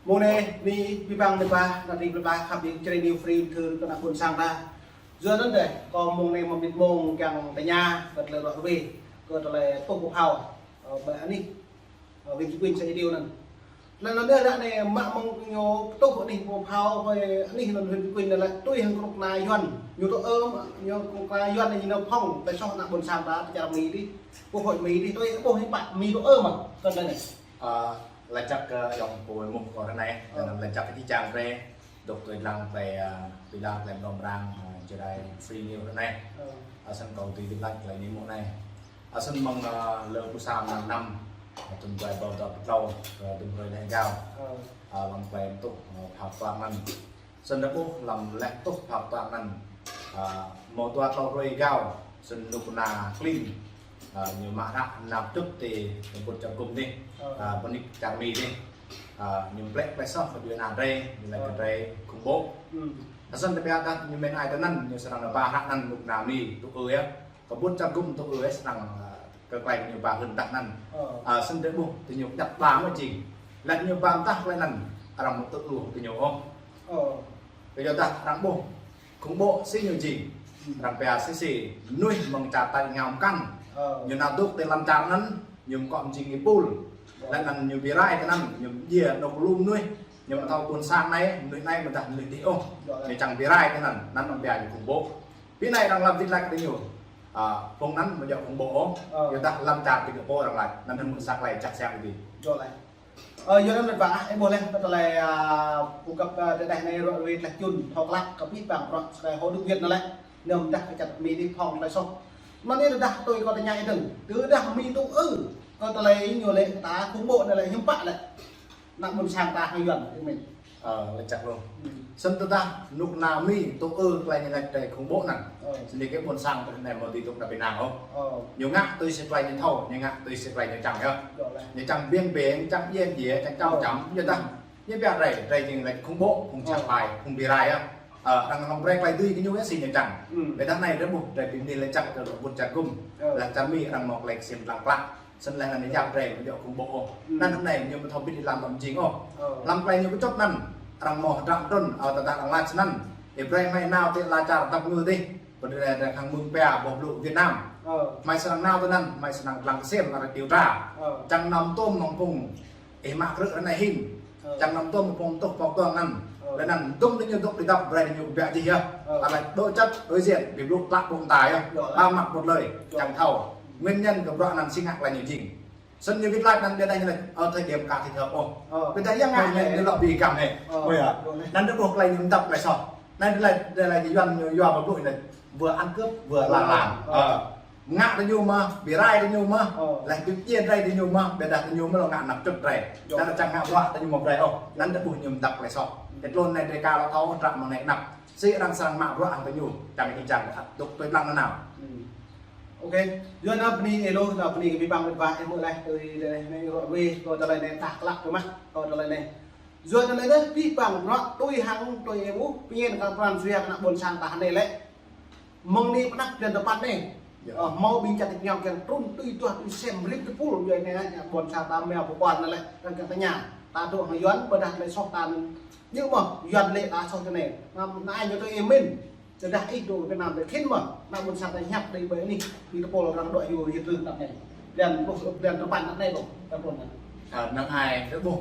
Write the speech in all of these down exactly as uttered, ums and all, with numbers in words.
Mông anai, ni, ƀing ƀing mĕt wa, ană tring plơi pla khăp ƀing čơđai New Free thư kơ ană ƀôn sang ta. Yua anŭn dêh, kâo mông anai mơmĭt mông kiăng tơña, kơ tơlơi ruă ruê, kơ tơlơi tuh pơphao, ơ, ƀơi anih, ơ, huyện Cư Kuin sa iđiu anŭn. Anŭn anŭn dêh, ră anai mă mơ̆ng ñu tuh anih pơphao, ƀơi anih anŭn huyện Cư Kuin anŭn lĕ tui hăng kơnuk kơna Yuan, ñu tŭ ư, ñu kơnuk kơna Yuan anai ñu phŏng, tơlơi soh ană ƀôn sang ta, tơčar Mi dih, quốc hội Mi dih, tui ƀuh hiư̆m pă Mi tŭ ư mơ̆n, kơ tơlơi anai. Ơ, laĭ čăk kơ ayŏng pô mŭk kơ ră anai, ơ, laĭ čăk kơ ih čang ră, dŏ tui lăng tơlơi, ơ, ƀiă tơlơi mlŏm răng, ơ, čơđai Free News ră anai. Ơ. Ơ, snăn kâo tui ƀiă tơlơi anai mơ̆ng anai. Ơ, snăn mơ̆ng, ơ, lơ pluh sa mlan năm, ơ, thŭn dua rơbâo dua pluh klâo, ơ, thŭn hrơi leh gao. Ơ. Ơ, lăm tơlơi tuh, ơ, phao tuang anŭn. Snăn ƀuh lăm leh tuh phao tuang anŭn, ơ, mơ̆ng dua klâo hrơi gao, snăn kơnuk kơna klin, ơ, ñu mă hră nao pơčŭt ti kơƀŭt čar gŭm dih, ơ, ƀơi anih čar Mi dih, ơ, ñu plĕ tơlơi soh kơ djuai ania drei, ñu laĭ kơ drei khủng bố. Ơ, snăn tơbiă dah ñu mĭn ai tơ anŭn, ñu srăng nao ba hră anŭn kơnuk kơna Mi tŭ ư yơh. Kơƀŭt čar gŭm tŭ ư yơh srăng, ơ, kơ tơlơi ñu ba hưn dah anŭn. Ơ. Ơ, snăn drei ƀuh, tơ ñu kơjăp ba mơ̆ jing. Laĭ ñu ba mơ̆ dah tơlơi anŭn, arăng mơ̆ tŭ ư kơ ñu ôh. Ơ. Kơ yua dah arăng ƀuh, khủng bố si ñu jing. Arăng pia si si, mơnuih mơ̆ng čar tač ngao mơkăn. Ơ. Ñu nao dŏ ti lăm čar anŭn, ñu mơkŏ mơjing êpul. Ơ. Laĭ anŭn ñu bi rai tơ anŭn, ñu djai anŏ lu mơnuih. Ñu mơ̆ thâo ƀôn sang anai, mơnuih anai mơ̆ dah mơnuih dih ôh. Ơ. Ñu čang bi rai tơ anŭn, anŭn arăng pia ñu khủng bố. Bi anai arăng lăm wĭt laĭ kơ ñu. Ơ, phung anŭn mơ̆ djŏ khủng bố ôh. Ơ. Yua dah lăm čar ti kơ pô arăng laĭ, anŭn hơmư̆ sa tơlơi čăk siăng dih. Ơ, yua anŭn mĕt wa ah, ih ƀuh leh, kơ tơlơi, ơ, pơkăp, ơ, tơdeh anai ruă ruê tơlơi čun, thâo klă, kơ ƀing ƀing bruă, sơkai hŏ dŭk Việt anŭn lĕ, anŭn dah kơ čăt Mi dih phŏng tơlơi soh. Mơ̆n anai dah tui kâo tơña ih dơ̆ng, tơdah Mi tŭ ư, kơ tơlơi ñu lĕ ta khủng bố anai lĕ hiư̆m pă lĕ. Ană ƀôn sang ta hăng Yuan, ih mĭn. Ơ, laĭ čăk lu. Snăn tơdah kơnuk kơna Mi tŭ ư tơlơi ñu laĭ tơlơi khủng bố anŭn. Ơ. Snăn kơ ƀôn sang ta anai mơ̆ dưi dŏ ƀơi Việt Nam ôh. Ơ. Ñu ngă tui si tơlơi ñu thâo, ñu ngă tui si tơlơi ñu čang yơh. Ñu čang biêng biêng, čang djai djai, čang čăm čăm, yua dah. Ñu pia drei, drei jing laĭ khủng bố, phung čăk ƀai, phung bi rai yơh. Ơ, arăng hŏng brơi tơlơi dưi kơ ñu yơh si ñu čang. Ƀiă dah anai drei ƀuh, drei bi mĭn laĭ čăk kơ ƀŭt čar gŭm. Ơ. Laĭ čar Mi arăng mơ̆ tơlơi ksiêm tlang klă. Snăn leh anăn ñu jak drei mơ̆ djŏ khủng bố ôh. Anŭn anai ñu mơ̆ thâo ƀĭt ih lăm ƀăm jing ôh. Lăm tơlơi ñu kơčŭt anŭn, arăng mơ̆ hơdră trŭn, ơ, tơdah arăng laĭ snăn. Ih brơi hmei nao ti ala čar dăp ngư dih. Pơ drei drei hăng mơ̆ng pia boh blŭ Việt Nam. Hmei srăng nao tơ anŭn, hmei srăng lăng ksiêm arăng điều tra. Čang năm tôm mơ̆ng phung ih mă krư̆ ră anai hĭn. Čang năm tôm mơ̆ng phung tuh phao tuang anŭn. Leh anŭn dŭm tơ ñu dŏ ti dăp brơi ñu ƀiă jih yơh. Tơlơi đối chất, đối diện, bi blŭ klă ƀô̆ mơta yơh. Ba mặt một lời, čang thâo. Nguyên nhân kơ bruă anŭn si ngă tơlơi ñu jing. Snăn ñu wĭt laĭ anăn ƀiă dah ñu laĭ, ơ, thời điểm cả thì hợp ôh. Ơ. Ƀiă dah yang ngă anai, ñu lŏ bi găm anai. Ơ. Ơ, yơh. Anŭn dah ƀuh tơlơi ñu mdăp tơlơi soh. Anai dah laĭ, dah laĭ Yuan ñu yua ƀu blŭ anai. Vừa ăn cướp, vừa làm làng. Ơ. Ơ. Ngă tơ ñu mơ̆, bi rai tơ ñu mơ̆. Ơ. Laih bi djai drei tơ ñu mơ̆, ƀiă dah tơ ñu mơ̆ lŏ ngă anăp čŭt drei. Ơ. Anŭn dah čang ngă bruă tơ ñu mơ̆ brơi ôh. Anŭn dah ƀuh ñu mdăp tơlơi soh. Kơ tơlơi anai drei ka lŏ thâo, dră mơ̆ng anai anăp. Si arăng srăng mă bruă hăng tơ ñu, čang ih čang ăt dŏ tui lăng nanao. Ôkê, yua anŭn bơni ih lu, anŭn bơni kơ ƀing ƀing mĕt wa ih mơ̆ leh, tui tơlơi anai ruă ruê, kơ tơlơi anai tah klă kơ mă, kơ tơlơi anai. Yua anŭn leh dêh, ƀing ƀing bruă tui hăng tui ih ƀuh, pơñen kơ pran jua kơ ană ƀôn sang ta anai lĕ. Mơ̆ng anai pơđăp blan tơpăn anai. Ơ, hmâo ƀing čar tač ngao kiăng trŭn tui tuah tui sem rĭm tơpul, yua anai ană ƀôn sang ta mơ̆ pơpŭ anŭn lĕ, arăng kiăng tơña. Ta dŏ hăng Yuan, ƀiă dah tơlơi soh ta anŭn. Ñu mơ̆, Yuan lĕ ta soh tơ anai. Anăm, anai ñu tui ih mĭn. Tơdah ih dŏ Việt Nam tơ khĭn mơ̆, ană ƀôn sang ta hiăp đĭ ƀơi anih, ƀing tơpul arăng dŏ hyu hyu trư tap anai. Blan pluh, blan tơpăn tap anai ƀuh, tơpul anai. Ơ, năng ai, tơ ƀuh.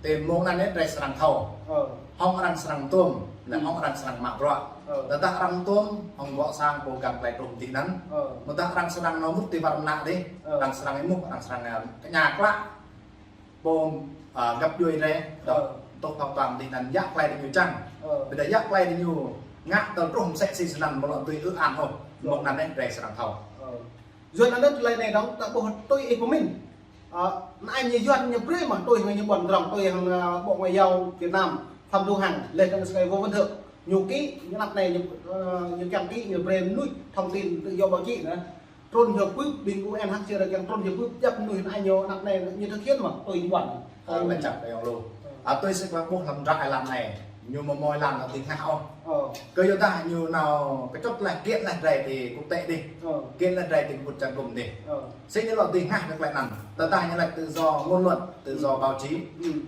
Tơ mông anŭn anai drei srăng thâo. Ơ. Hŏng arăng srăng tuôm, leh hŏng arăng srăng mă bruă. Ơ. Tơdah arăng tuôm, hŏng ƀô̆ sang pô găn tơlơi truh dih anŭn. Ơ. Tơdah arăng srăng nao mŭt ti war mơnă dih, ơ, arăng srăng êmuh, arăng srăng, ơ, tơña klă. Pô, ơ, găp djuai drei, ơ, dŏ, dŏ tŏ tăm dih anŭn, jak tơlơi tơ ñu čang. Ơ. Ƀiă dah jak tơlơi tơ ñu ngă tơl truh msĕ si snăn mơ̆ lŏ tui ư an ôh. Ơ. Mông anŭn anai drei srăng thâo. Ơ. Yua anŭn tơlơi anai dơ̆ng, ta ƀuh tui ih pơmĭn. Ơ, anai ñu Yuan ñu brơi mơ̆ tui hăng ñu ƀuăn drŏng, tui hăng, ơ, Bộ Ngoại giao Việt Nam, Phạm Thu Hằng, leh dơ̆ng sơkai Ngô Văn Thượng. Ñu ký, ñu anăp anai, ñu, ơ, ñu kiăng ký, ñu brơi mơnuih thông tin tự do báo chí anŭn. Trŭn hyu bưp, ƀing U N H C R kiăng trŭn hyu bưp, djăp mơnuih anai ñu, anăp anai, ñu thực hiện mơ̆, tui ñu ƀuăn. Ơ, laĭ čăk kơ ayŏng lu. Ơ. Ơ, tui si kâo ƀuh lăm dră ai lăm anai. Ñu mơmơi lăng lŏ dưi hngah ôh. Ơ. Kơ yua dah ñu nao kơčŭt laih, kiện laih drei ti quốc tế dih. Ơ. Kiện laih drei ti kơƀut čar gŭm dih. Ơ. Sĭt ñu lŏ dưi hngah kơ tơlơi anŭn. Tơdah ñu laĭ tự do ngôn luận, tự do báo chí.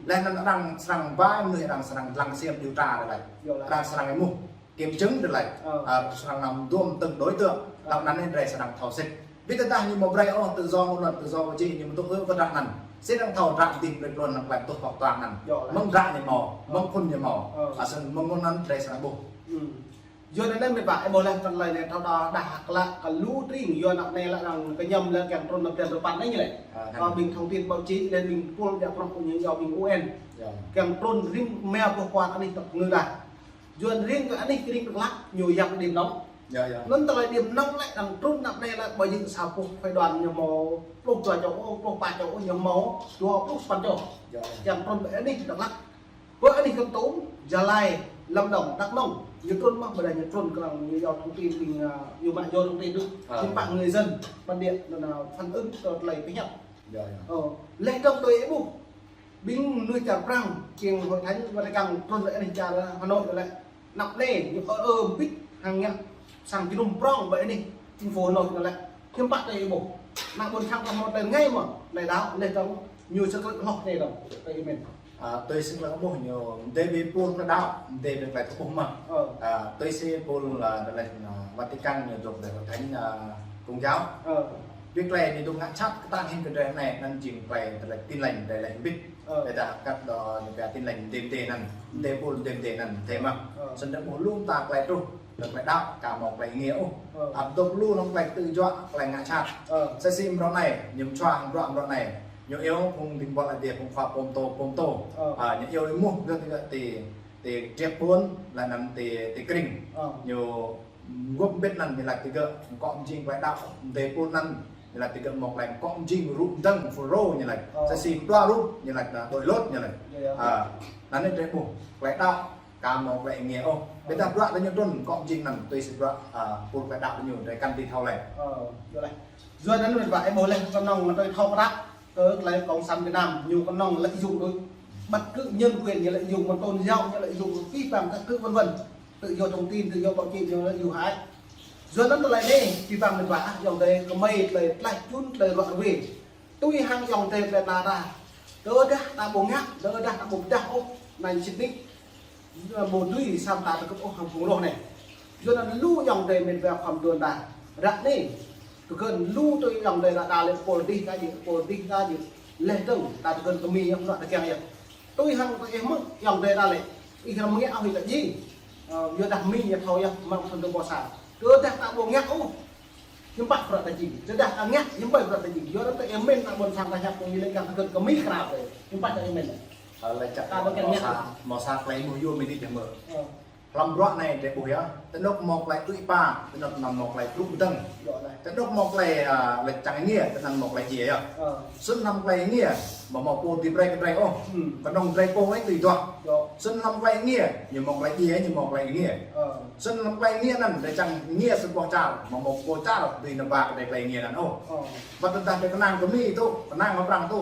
Laih anŭn arăng srăng ba mơnuih arăng srăng lăng ksiêm điều tra đơi laĭ. Arăng srăng êmuh kiểm chứng đơi laĭ. Ơ. Ơ, srăng nao duăm từng đối tượng. Ơ. Lăng anŭn drei srăng thâo sĭt. Ƀiădah ñu mơ̆ brơi ôh tự do ngôn luận, tự do báo chí, ñu mơ̆ tŭ ư kơ dră anŭn. Sĭt arăng thâo dră dih brơi klôn lăng klĕ tuh pŏk tuang anŭn. Mơ̆ng dră ñu mâo, mơ̆ng phŭn ñu mâo. Ơ. Asăn mơ̆ng anŭn drei srăng ƀuh. Yua anŭn mĭt wa, ih ƀuh laih tơlơi anai thâo đa đah klă kơ lu tring, yua anăp anai lĕ arăng kơñăm lĕ kiăng trŭn nao pơtăn rơpăn anai lĕ. Ơ, ƀing thông tin báo chí lĕ ƀing pul ƀiă prŏng ñu yua ƀing U N. Kiăng trŭn rĭm mơ̆ ƀuh kuat anai tŏk ngư đah. Yua anŭn riêng kơ anih kơring Dak Lak ñu yap điểm nóng. Anŭn tơlơi điểm nóng lĕ đang trŭn anăp anai lĕ ƀơi jing sa boh phái đoàn ñu mâo pluh dua čô, pluh pă čô ñu mâo dua pluh sapăn čô. Yang trŭn ƀơi anih Dak Lak. Ƀơi anih Kon Tum, Gia Lai, Lâm Đồng, Đắk Nông. Ñu trŭn mơ̆ ƀơi anai ñu trŭn kơ arăng ñu yua thông tin ƀing, ơ, ñu mă yua thông tin đôč. Hiư̆m pă người dân bản địa anŭn phản ứng kơ tơlơi pơhiăp. Ơ, lĕ dŏng tui ih ƀuh. Ƀing mơnuih čar Prang, kiăng Hội Thánh Vatican trŭn lĕ anih čar Hà Nội lĕ. Anăp anai, ñu ơ ơ ƀĭt hăng ngă sang jơnum prŏng ƀơi anih thành phố Hà Nội lĕ. Hiư̆m pă tui ih ƀuh. Anăp ƀôn sang ta hmâo tơlơi rơngai mơ̆, anai đaŏ, lĕ dŏng, ñu sơkơ̆t hloh anai dŏng, tui ih mĭn. Ơ, tui sĭt lăng ƀuh ñu, dêh ƀing pul anai đaŏ, dêh ƀing tơlơi tơƀuh mơ̆. Ơ. Ơ, tui sĭt pul, ơ, tơlơi, ơ, Vatican ñu dŏ dêh Hội Thánh, ơ, Công giáo. Ơ. Ƀing tơlơi ñu dŏ ngă čăt kơtang hĭn kơ drei anai, anŭn jing tơlơi, tơlơi Tin Lành drei lĕ ƀĭt. Ơ. Ƀiădah kăt dŏ ñu pia Tin Lành mơdê mơdê anŭn, mơdê pul mơdê mơdê anŭn, mơdê mơ̆. Ơ. Sĭt dŏ ƀuh lu mơta tơlơi truh, dŏ tơlơi đaŏ, ka mâo tơlơi êngiê ôh. Ơ. Ăt dŏ lu lăng tơlơi tơjuă, tơlơi ngă čăt. Ơ. Sĭt sĭt mrâo anai, ñu mơčua hăng bruă mrâo anai. Ñu iâu phung ding buăl Aê Diê phung khua pôm tô, pôm tô. Ơ. Ơ, ñu iâu êmuh gơ̆ ti, ti triep ƀôn, laih anŭn ti, ti kring. Ơ. Ñu gŭp ƀĭt anŭn ñu laĭ ti gơ̆, mơkŏ mơjing tơlơi đaŏ, mơdê pul anŭn, ñu laĭ ti gơ̆ mâo tơlơi mơkŏ mơjing rŭ mơdơ̆ng FULRO ñu laĭ. Ơ. Sĭt sĭt dua rup ñu laĭ, anŭn đôi lốt ñu laĭ. Ơ, anŭn anai drei ƀuh, tơlơi đaŏ, ka mâo tơlơi êngiê ôh. Ƀiădah bruă tơlơi ñu trŭn mơkŏ mơjing anŭn, tui sĭt bruă, ơ, pul tơlơi đaŏ tơlơi ñu, drei kăn dưi thâo lĕ. Ơ, yua laih. Yua anŭn mĭt wa, ih ƀuh laih, kơnơ̆ng mơ̆ tui thâo prăk, kơ tơlơi Cộng sản Việt Nam, ñu kơnơ̆ng lợi dụng đôč. Bất cứ nhân quyền ñu lợi dụng, mơ̆ tôn giáo ñu lợi dụng, vi phạm các thứ vân vân. Tự do thông tin, tự do báo chí ñu lợi dụng hĭ. Yua anŭn tơlơi anai, pơpă mĭt wa, ayŏng adơi kơmơi tơlơi tlaih čun tơlơi ruă ruê. Tui hăng ayŏng adơi tơlơi tla ta. Tơdah ta ƀu ngă, tơdah ta ƀu pơdah ôh, anai sĭt nik. Ƀu dưi samơ̆ ta tơkŭp ôh hăng phung roh anai. Yua anŭn lu ayŏng adơi mĭt wa khŏm đuôn ta. Ră anai, tơkơ̆n lu tui ayŏng adơi ta đa lĕ pôl dih ta djơ̆, pôl dih ta djơ̆. Laih dơ̆ng, ta tơkơ̆n kơ Mi yơh, mơnuă ta kiăng yơh. Tui hăng tui ih mơ̆, ayŏng adơi ta lĕ. Ih răm ngă ôh ih ta djai. Ơ, yua dah Mi ñu thâo yơh, mă thun tơ̆ ƀô sa. Tơdah ta ƀu ngă ôh. Hiư̆m pă bruă ta jing. Tơdah ta ngă, hiư̆m pă bruă ta jing. Yua anŭn tui ih mĭn ta ƀôn sang ta hiăp kơ ñu lĕ kiăng tơkơ̆n kơ Mi krao tui. Hiư̆m pă tui ih mĭn. Ơ, lĕ čăk ta ƀu kiăng mâo ngă. Sa, mâo sa tơlơi êmuh yua Mi dih jơmơ̆. Ơ. Hlăm bruă anai drei ƀuh yơh. Tơnŏk mâo tơlơi tui pa, tơnŏk anăm mâo tơlơi truh mơdơ̆ng. Yơh laih. Tơnŏk mâo tơlơi, ơ, lĕ čang êngiê, tơnŏk anăm mâo tơlơi djai yơh. Ơ. Sĭt anăm tơlơi êngiê, mâo mâo pô dưi brơi kơ drei ôh. Kơnơ̆ng drei pô anai tui duah. Sĭt anăm tơlơi êngiê, ñu mâo tơlơi djai, ñu mâo tơlơi êngiê. Ơ. Sĭt anăm tơlơi êngiê anŭn, drei čang êngiê sĭt boh čar, mâo mâo pô čar dưi nao ba kơ drei tơlơi êngiê anŭn ôh. Ơ. Ƀiădah drei kơnang kơ Mi tŭ, kơnang kơ Prăng tŭ.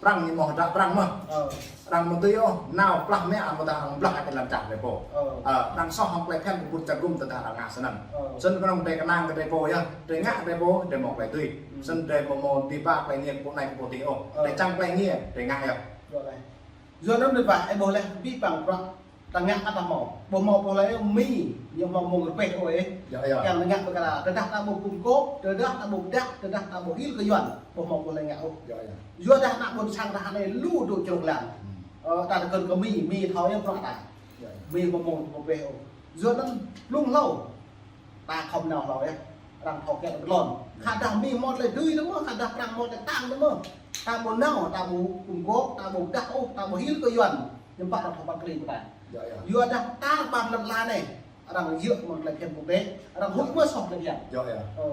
Prăng ñu mâo hơdră Prăng mơ̆. Ơ. Arăng mơ̆ tui ôh, nao plah mă, mơ̆ dah arăng blah hơtai lăm čar drei pô. Ơ. Ơ, arăng soh hăng tơlơi phiăn kơ ƀut čar gŭm tơdah arăng ngă sơnăn. Ơ. Sĭt kơnơ̆ng drei kơnang kơ drei pô yơh, drei ngă drei pô, drei mâo tơlơi tui. Sĭt drei mâo mâo dưi ba tơlơi êngiê kơ pô anai kơ pô adih ôh. Ơ. Drei čang tơlơi êngiê, drei ngă yơh. Yua anŭn mĭt wa, ih ƀuh laih, abih bang bruă ta ngă ăt ta mâo. Ƀu mâo pô laĭ Mi, ñu mâo mông rơbeh ôh ih. Yơh, yơh. Kiăng ta ngă pơkra, tơdah ta ƀu kŭm kôk, tơdah ta ƀu pơdah, tơdah ta ƀu hil kơ Yuan, ƀu mâo pô laĭ ngă ôh. Yơh, yơh. Yua dah ană ƀôn sang ta anai lu dŏ črông lăng. Ơ, ta tơkơ̆n kơ Mi, Mi thâo yơh bruă ta. Yơh, yơh. Mi mâo mông rơbeh ôh. Yua anŭn blung hlâo. Ta khŏm nao hlâo yơh. Arăng thâo kiăng ta ƀu lŏn. Khă dah Mi mâo tơlơi dưi lĕ mơ̆, khă dah Prăng mâo tơlơi tang lĕ mơ̆. Ta ƀu nao, ta ƀu kŭm kôk, ta ƀu pơdah ôh, ta ƀu hil kơ Yuan. Hiư̆m pă arăng thâo pơkra kơ ta. Yơh, yơh. Yua dah ta ƀă lŏn la anai. Arăng djơ̆ mơ̆ng tơlơi phiăn quốc tế. Arăng huĭ mơ̆ soh tơlơi phiăn. Yơh, yơh. Ơ.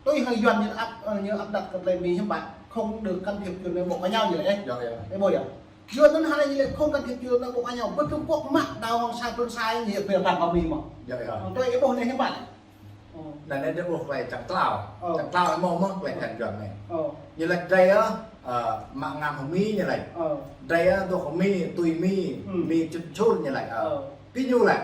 Tui hăng Yuan ñu áp, ơ, ñu áp đặt kơ tơlơi Mi hiư̆m pă. Không được can thiệp chuyện nội bộ của nhau ñu lĕ. Yơh, yơh. Ih ƀuh yơh. Yua anŭn hơnai ñu lĕ không can thiệp chuyện nội bộ của nhau. Ƀơi Trung Quốc mă đao hăng sa trun sa ñu pia păng kơ Mi mơ̆n. Yơh, yơh. Ơ, tui ih ƀuh anai hiư̆m pă. Ơ. Anai drei ƀuh tơlơi čang klao. Ơ. Čang klao mâo mơ̆ tơlơi phiăn Yuan anai. Ơ. Ñu laĭ drei yơh, ơ, mă ngam hăng Mi ñu laĭ. Ơ. Drei yơh dŏ hăng Mi, tui Mi, Mi čŭt čhur ñu laĭ. Ơ. Ơ. Ih ñu lĕ,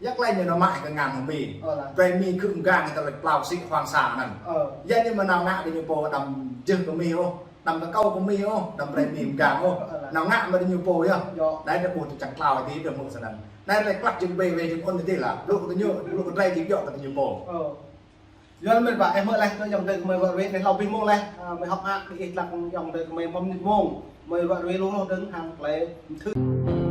yua klei ñu nao mă kơ ngăn hăng Mi. Ơ lah. Brơi Mi khư̆ mgang tơlơi klao sĭ Hoàng Sa anŭn. Ơ. Yua anŭn mơ̆ nao ngă kơ ñu pô đăm jưh kơ Mi ôh, đăm kơ kâo kơ Mi ôh, đăm brơi Mi mgang ôh. Ơ lah. Nao ngă mơ̆ kơ ñu pô yơh. Yơh. Đai tơ ƀuh tơ čang klao ti tơ mơ̆ sa anŭn. Đai tơlơi klăk jing ƀai wai jing ôn ti lah. Lu kơ tơ ñu, lu kơ drơi jing yơh kơ tơ ñu pô. Ơ. Yua anŭn mơ̆ ƀă ih mơ̆ leh, kơ ayŏng adơi gơmơi ruă ruê, anai hlâo abih mông leh, a, mơi hơ̆k mơak, ih tlăk ayŏng adơi gơmơi mơ̆n mơnit mông, mơi ruă ruê lu hloh dơ̆ng hăng klei mthư̆.